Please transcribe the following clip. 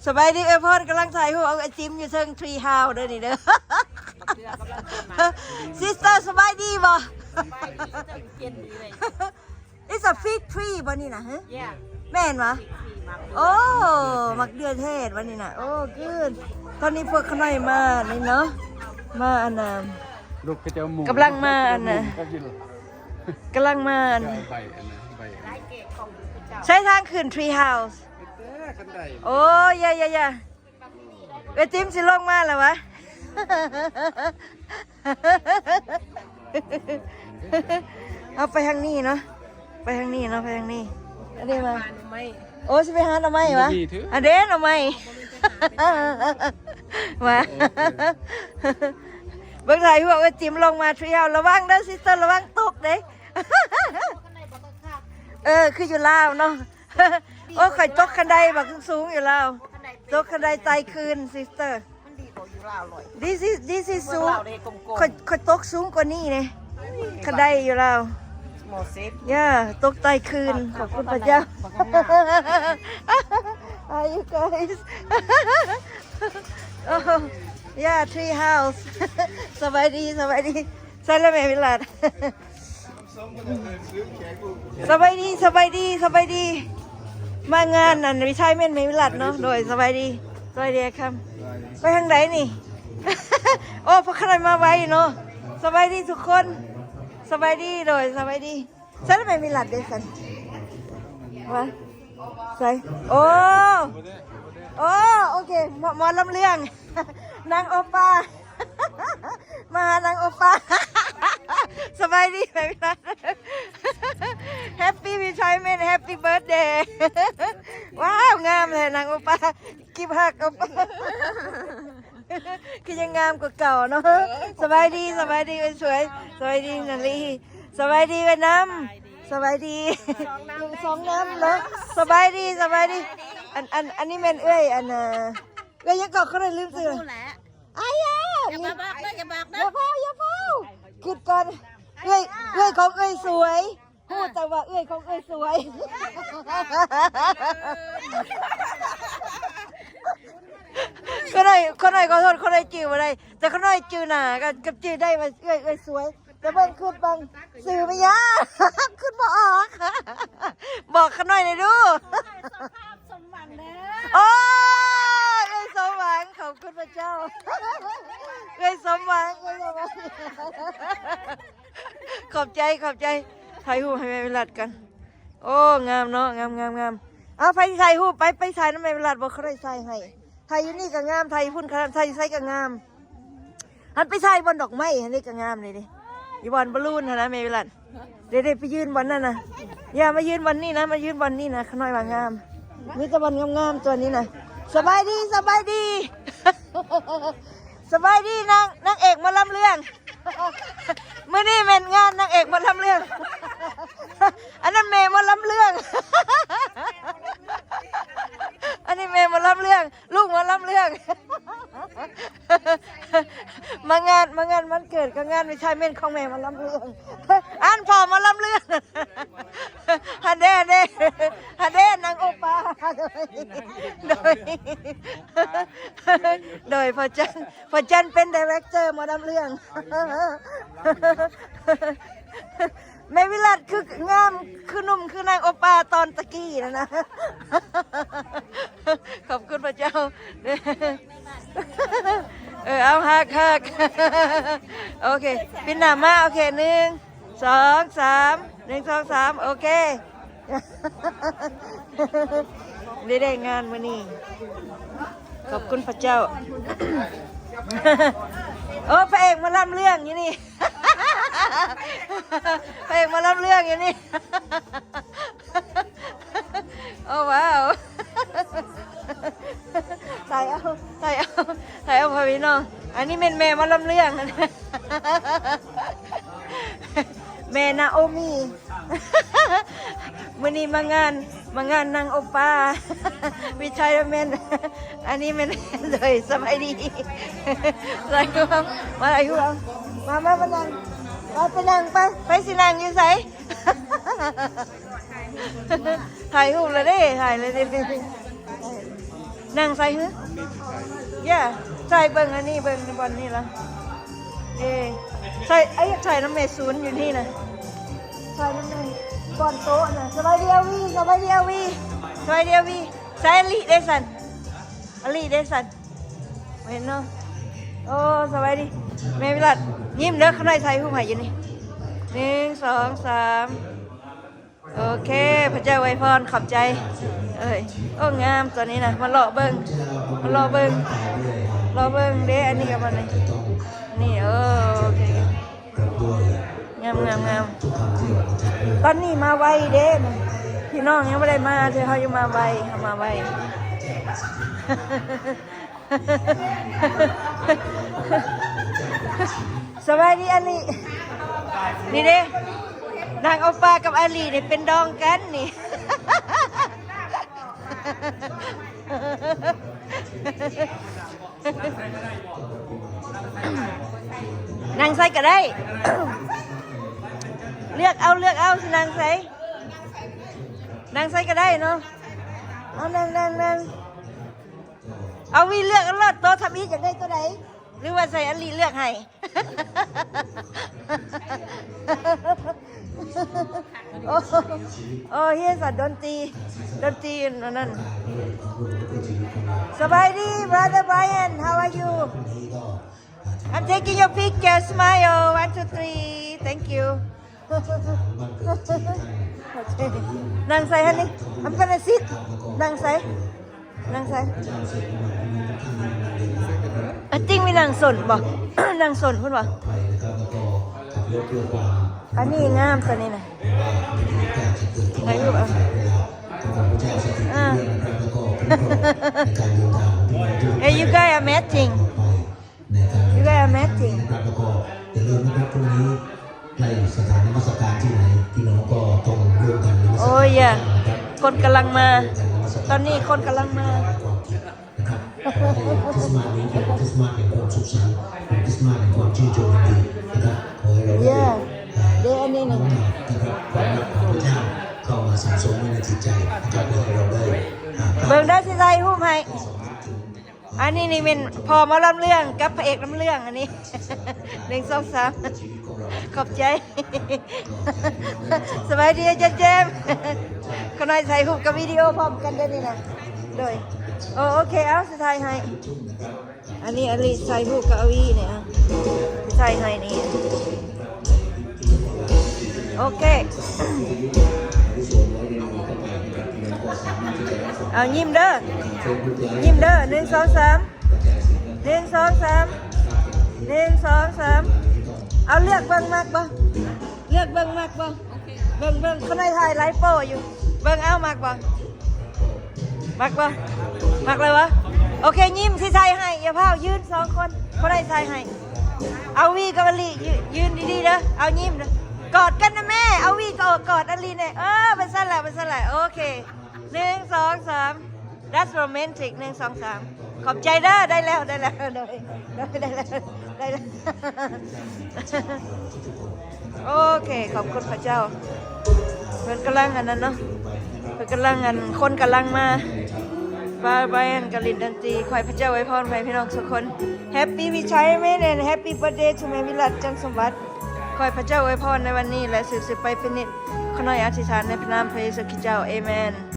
ສະບາຍດີເອື້ອຍພອນ ກຳລັງຖ່າຍຮູບເອົາໄອຕິມຢູ່ເທິງ Tree House ເດີນີ້ເດີ. Sister ສະບາຍດີບໍ່? ສະບາຍດີ ເຢັນດີເລີຍ. It's a fig tree ບໍ່ນີ້ນະ? ຮະ? Yeah. ແມ່ນຫວາ? Fig tree ໝາກເດືອຍ. ໂອ້ ໝາກເດືອຍແທ້ຫວານີ້ນະ. ໂອ້ good. ຕອນນີ້ພວກຂ້ານ້ອຍມານີ້ເນາະ ມາອັນນ່າ ລູກເຂົາເຈົ້າໝູ່ ກຳລັງມາອັນນ່າ ກຳລັງມາອັນ ໃບອັນນັ້ນ ໃບອັນນັ້ນ ໃຊ້ທາງຂຶ້ນ Tree House. ໂອ້ ຢ່າ ຢ່າ ຢ່າ ເອື້ອຍຕິມຊິລົງມາແລ້ວຫວາ? ເຮົາໄປທາງນີ້ເນາະ ໄປທາງນີ້ເນາະ ໄປທາງນີ້. ອັນນີ້ມາ ໂອ້ ຊິໄປຫາໜໍ່ໄມ້ຫວາ? ອັນເດ້ໜໍ່ໄມ້ຫວາ? ເບິ່ງຖ່າຍຮູບເອື້ອຍຕິມລົງມາ Tree House. ລະວັງເດີ Sister ລະວັງຕົກເດ້. ເອີ ຄືຢູ່ລາວເນາະ. ໂອ້ ຂ້ອຍຕົກຄັນໄດບັກສູງຢູ່ລາວ ຕົກຄັນໄດໄຕ່ຄືນ Sister. ມັນດີກວ່າຢູ່ລາວຫຼາຍ. This is this is ສູງ ຂ້ອຍ ຂ້ອຍຕົກສູງກວ່ານີ້ເດ້ ຄັນໄດຢູ່ລາວ. ຢ່າ ຕົກໄຕ່ຄືນ. ຂອບຄຸນພະເຈົ້າ. Hi you guys. ໂອ້ yeah, Tree House. ສະບາຍດີ ສະບາຍດີ. ໃສ່ລະແມ່ວິລາດ. ສະບາຍດີ ສະບາຍດີ ສະບາຍດີ. ມາງານອັນ retirement ແມ່ວິລັດເນາະ. ໂດຍ ສະບາຍດີ ສະບາຍດີອ້າຍຄຳ. ໄປທາງໃດນີ້? ໂອ້ ພວກຂ້ານ້ອຍມາໄວເນາະ. ສະບາຍດີທຸກຄົນ ສະບາຍດີ. ໂດຍ ສະບາຍດີ. ໃສ່ລະແມ່ວິລັດເດ້ຊັ້ນ ວ່າ ໃສ່ ໂອ້ ໂອ້ ໂອເຄ ໝໍ ໝໍລຳເລື່ອງ ນາງໂອປາ ມາຫານາງໂອປາ. ສະບາຍດີແມ່ວິລັດ Happy retirement Happy birthday. ວ້າວ ງາມແທ້ນາງໂອປາ ກິບຮັກໂອປາ. ຄືຍັງງາມກວ່າເກົ່າເນາະ. ເອີ ສະບາຍດີ ສະບາຍດີເອື້ອຍສວຍ ສະບາຍດີນາລີ ສະບາຍດີເອື້ອຍນຳ ສະບາຍດີສອງນຳເນາະ. ສະບາຍດີ ສະບາຍດີ. ອັນ ອັນ ອັນນີ້ແມ່ນເອື້ອຍ ອັນ ເອີ ເອື້ອຍຫຍັງເກາະ ຂ້ອຍລືມຊື່. ບໍ່ຮູ້ແຫຼະ ອາຍາ ຢ່າມາບອກເດີ ຢ່າບອກເດີ ຢ່າເຝົ້າ ຢ່າເຝົ້າ ຄິດກ່ອນ. ເອື້ອຍ ເອື້ອຍຂອງເອື້ອຍສວຍ. ຮູ້ແຕ່ວ່າເອື້ອຍຂອງເອື້ອຍສວຍ. ຂ້ານ້ອຍ ຂ້ານ້ອຍຂໍໂທດ ຂ້ານ້ອຍຈື່ບໍ່ໄດ້ ແຕ່ຂ້ານ້ອຍຈື່ໜ້າກັບ ກັບຈື່ໄດ້ວ່າເອື້ອຍ ເອື້ອຍສວຍ. ແຕ່ເບິ່ງ ຄຶດເບິ່ງຊື່ແມ່ຍາ ຄຶດບໍ່ອອກ. ບອກຂ້ານ້ອຍແດ່ດູ. ໂອ້ຍ ເອື້ອຍສົມຫວັງ ຂອບຄຸນພະເຈົ້າ ເອື້ອຍສົມຫວັງ ເອື້ອຍສົມຫວັງ. ຂອບໃຈ ຂອບໃຈ. ຖ່າຍຮູບໃຫ້ແມ່ວິລັດກັນ. ໂອ້ ງາມເນາະ ງາມ ງາມ ງາມ. ເອົາ ໃຜຖ່າຍຮູບ ໄປ ໄປຖ່າຍນຳແມ່ວິລັດ. ບໍ່ ຂ້ານ້ອຍຖ່າຍໃຫ້. ຖ່າຍຢູ່ນີ້ກໍງາມ ຖ່າຍຢູ່ພຸ້ນກໍງາມ ຖ່າຍຢູ່ໃສກໍງາມ. ຫັ້ນ ໄປຖ່າຍບ່ອນດອກໄມ້ຫັ້ນເດ້ ກໍງາມເດ້ ຢູ່ບ່ອນບາລູນຫັ້ນນະແມ່ວິລັດ. ເດ້ໆ ໄປຢືນບ່ອນນັ້ນນະ. ຢ່າມາຢືນບ່ອນນີ້ນະ ມາຢືນບ່ອນນີ້ນະ ຂ້ານ້ອຍວ່າງາມ. ມີແຕ່ບ່ອນງາມໆ ຕົວນີ້ນະ. ສະບາຍດີ ສະບາຍດີ ສະບາຍດີ ນາງ ນາງເອກໝໍລຳເລື່ອງ. ມື້ນີ້ແມ່ນງານນາງເອກໝໍລຳເລື່ອງ. ອັນນັ້ນແມ່ໝໍລຳເລື່ອງ. ອັນນີ້ແມ່ໝໍລຳເລື່ອງ ລູກໝໍລຳເລື່ອງ. ມາງານ ມາງານວັນເກີດກັບງານ retirement ຂອງແມ່ໝໍລຳເລື່ອງ. ອັນພໍ່ໝໍລຳເລື່ອງ. ຫັ້ນເດ້ ຫັ້ນເດ້ ຫັ້ນເດ້ ນາງໂອປາ. ໂດຍ ໂດຍ ໂດຍ ພໍ່ຈັນ ພໍ່ຈັນເປັນ director ໝໍລຳເລື່ອງ. ແມ່ວິລັດຄືງາມ ຄືໜຸ່ມ ຄືນາງໂອປາຕອນຕະກີ້ນັ້ນນະ. ຂອບຄຸນພະເຈົ້າ. ເອີ ເອົາ ຮັກ ຮັກ. ໂອເຄ ປິ່ນໜ້າມາ. ໂອເຄ ໜຶ່ງ ສອງ ສາມ ໜຶ່ງ ສອງ ສາມ ໂອເຄ. ໄດ້ ໄດ້ງານມື້ນີ້ ຂອບຄຸນພະເຈົ້າ. ໂອ້ ພະເອກໝໍລຳເລື່ອງຢູ່ນີ້ ພະເອກໝໍລຳເລື່ອງຢູ່ນີ້. ໂອ້ ວ້າວ ຖ່າຍເອົາ ຖ່າຍເອົາ ຖ່າຍເອົາ ພໍ່ພີ່ນ້ອງ. ອັນນີ້ແມ່ນແມ່ໝໍລຳເລື່ອງ ແມ່ນາໂອມີ. ມື້ນີ້ມາງານ ມາງານນາງໂອປາ retirement. ອັນນີ້ແມ່ນ ໂດຍ ສະບາຍດີ ສະບາຍດີ ມາ ມາ ມາ ມານັ່ງ ມາໄປນັ່ງໄປ ໄປຊິນັ່ງຢູ່ໃສ? ຖ່າຍຮູບແລ້ວເດ້ ຖ່າຍແລ້ວເດ້. ນັ່ງໃສຫື? ຢ່າ ໃສ່ເບິ່ງອັນນີ້ ເບິ່ງບ່ອນນີ້ລະ ເອີ ໃສ່ ເອີ ໃສ່ນຳແມ່ສູນຢູ່ນີ້ນະ ໃສ່ນຳແມ່ບ່ອນໂຕະນະ. ສະບາຍດີອາວີ ສະບາຍດີອາວີ ສະບາຍດີອາວີ. ໃສ່ອາລີເດ້ຊັ້ນ ອາລີເດ້ຊັ້ນ ເຫັນເນາະ. ໂອ້ ສະບາຍດີແມ່ວິລັດ ຍິ້ມເດີ ຂ້ານ້ອຍຖ່າຍຮູບໃຫ້ຢູ່ນີ້ ໜຶ່ງ ສອງ ສາມ. ໂອເຄ ພະເຈົ້າອວຍພອນ ຂອບໃຈເອີຍ. ໂອ້ ງາມຕົວນີ້ນະ ມາເລາະເບິ່ງ ມາເລາະເບິ່ງ ເລາະເບິ່ງເດ້. ອັນນີ້ກໍມານີ້ ນີ້ ໂອເຄ ງາມໆໆ. ຕອນນີ້ມາໄວເດ້ ພີ່ນ້ອງຍັງບໍ່ໄດ້ມາເທື່ອ ເຮົາຍັງມາໄວ ເຮົາມາໄວ. ສະບາຍດີອາລີ ນີ້ເດ້ ນາງໂອປາກັບອາລີນີ້ເປັນດອງກັນນີ້ ນັ່ງໃສກໍໄດ້ ເລືອກເອົາ ເລືອກເອົາ ຊິນັ່ງໃສ ນັ່ງໃສກໍໄດ້ເນາະ. ເອົາ ນັ່ງ ນັ່ງ ນັ່ງ ອາວີເລືອກເອົາໂລດ ໂຕທຳອິດຢາກໄດ້ໂຕໃດ ຫຼືວ່າໃສ່ອາລີເລືອກໃຫ້? ໂອ້ ໂອ້ ເຮຍ ສາດ ດົນຕີ ດົນຕີອັນນັ້ນ. ສະບາຍດີ brother Brian, how are you? I'm taking your picture, smile, one, two, three, thank you. ນັ່ງໃສຫັ້ນນີ້ ອຳປະນະສິດ ນັ່ງໃສ ນັ່ງໃສ. I think ມີນັ່ງສົນບໍ່ ນັ່ງສົນພຸ້ນບໍ່. ອັນນີ້ງາມຕົວນີ້ນະ ຖ່າຍຮູບເອົາ ອ່າ. Hey, you guys are matching. ໃນການເດີນທາງໃນຄັ້ງນີ້ນະຄັບ ແລ້ວກໍຢ່າລືມນະຄັບ ພວກນີ້ໃນສະຖານນະມັດສະການທີ່ໃດ ພີ່ນ້ອງກໍຕ້ອງຮ່ວມກັນນະມັດສະການນະຄັບ. ໂອ້ຍ ຄົນກຳລັງມາ ຕອນນີ້ຄົນກຳລັງມານະຄັບ. ຂໍໃຫ້ຄຣິສມາດນີ້ເປັນຄຣິສມາດແຫ່ງຄວາມສຸກສັນ ເປັນຄຣິສມາດແຫ່ງຄວາມຊື່ນຊົມຍິນດີນະຄັບ. ຂໍໃຫ້ເຮົາໄດ້ ເດ ອັນນີ້ນະ ນ້ອມນຳນະຄັບ ຄວາມຮັກຂອງພະເຈົ້າເຂົ້າມາສັງສົມໄວ້ໃນຈິດໃຈນະຄັບ ເພື່ອໃຫ້ເຮົາໄດ້ ເບິ່ງເດີ ຊິຖ່າຍຮູບໃຫ້. ອັນນີ້ນີ້ແມ່ນພໍ່ໝໍລຳເລື່ອງກັບພະເອກລຳເລື່ອງ ອັນນີ້ ໜຶ່ງ ສອງ ສາມ ຂອບໃຈ. ສະບາຍດີອາຈານເຈມ ຂ້ານ້ອຍຖ່າຍຮູບກັບວິດີໂອພ້ອມກັນເດີ້ນີ້ນະ. ໂດຍ ໂອ ໂອເຄ ເອົາ ຊິຖ່າຍໃຫ້. ອັນນີ້ອາລີຖ່າຍຮູບກັບອາວີນີ້ ຊິຖ່າຍໃຫ້ນີ້. ໂອເຄ ເອົາ ຍິ້ມເດີ ຍິ້ມເດີ ໜຶ່ງ ສອງ ສາມ ໜຶ່ງ ສອງ ສາມ ໜຶ່ງ ສອງ ສາມ. ເອົາ ເລືອກເບິ່ງມັກບໍ່ ເລືອກເບິ່ງມັກບໍ່. ເບິ່ງ ເບິ່ງ ຂ້ານ້ອຍຖ່າຍຫຼາຍໂປ້ຢູ່ ເບິ່ງເອົາ ມັກບໍ່ ມັກບໍ່ ມັກແລ້ວຫວາ. ໂອເຄ ຍິ້ມ ຊິຖ່າຍໃຫ້ ຢ່າພ້າວ ຢືນສອງຄົນ ຂ້ານ້ອຍຖ່າຍໃຫ້. ອາວີກັບອາລີ ຢືນ ຢືນດີໆເດີ ເອົາ ຍິ້ມເດີ ກອດກັນນະແມ່. ອາວີກໍກອດອາລີແດ່ ເອີ ໄປຊັ້ນແຫຼະ ໄປຊັ້ນແຫຼະ. ໂອເຄ ໜຶ່ງ ສອງ ສາມ That's romantic ໜຶ່ງ ສອງ ສາມ. ຂອບໃຈເດີ ໄດ້ແລ້ວ ໄດ້ແລ້ວ ໂດຍ ໂດຍ ໄດ້ແລ້ວ ໄດ້ແລ້ວ. ໂອເຄ ຂອບຄຸນພະເຈົ້າ ເພິ່ນກຳລັງອັນນັ້ນເນາະ ເພິ່ນກຳລັງອັນ ຄົນກຳລັງມາ ບາຍບາຍ ອັນກະຫຼິ້ນດົນຕີ. ຂໍໃຫ້ພະເຈົ້າອວຍພອນໃຫ້ພີ່ນ້ອງທຸກຄົນ Happy retirement and happy birthday to ແມ່ວິລັດ ຈັນສົມບັດ. ຂໍໃຫ້ພະເຈົ້າອວຍພອນໃນວັນນີ້ ແລະ ສືບໆໄປເປັນນິດ. ຂ້ານ້ອຍອະທິຖານໃນພະນາມພະເຢຊູຄຣິດເຈົ້າ ເອເມນ.